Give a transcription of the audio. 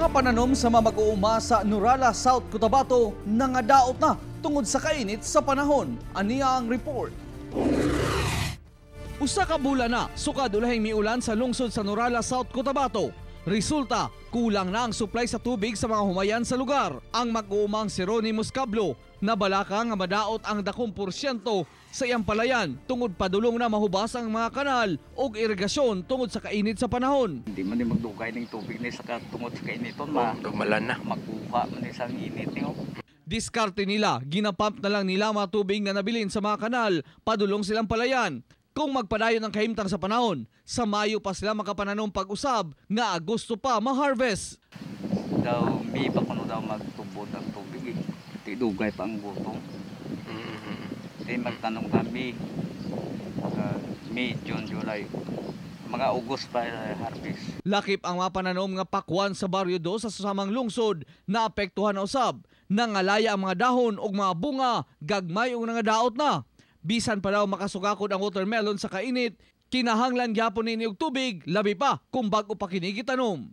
Mga pananom sa mga mag-uuma sa Norala, South Cotabato, nangadaot na tungod sa kainit sa panahon. Aniya ang report. Usa ka bulan na sukad ulahing miulan sa lungsod sa Norala, South Cotabato. Resulta, kulang na ang supply sa tubig sa mga humayan sa lugar. Ang mag-uumang si Ronnie Muscablo, nabalaka nga madaot ang dakong porsyento sa iyang palayan tungod padulong na mahubas ang mga kanal ug irigasyon tungod sa kainit sa panahon. Hindi man din magdugay ng tubig ni sa tungod sa kainiton ma Dumalan na. Makuha man ni sang init niyo. Diskarte nila, ginapump na lang nila mga tubig na nabilin sa mga kanal, padulong silang palayan. Kung magpadayon ang kahimtang sa panahon, sa Mayo pa sila makapananom pag-usab nga Agosto pa ma-harvest. Daw may pa kuno daw magtubod ang tubig eh. Di dugay pa ang butong. Di magtanong kami May, June, July. Mga August pa harvest. Lakip ang mga pananom nga pakwan sa Baryo 2 sa susamang lungsod na apektuhan na usab. Nangalaya ang mga dahon ug mga bunga, gagmay ug nangadaot na. Bisan pa daw makasugakod ang watermelon sa kainit, kinahanglan gyapon nini og tubig, labi pa kung bag-o pa kini gitanom.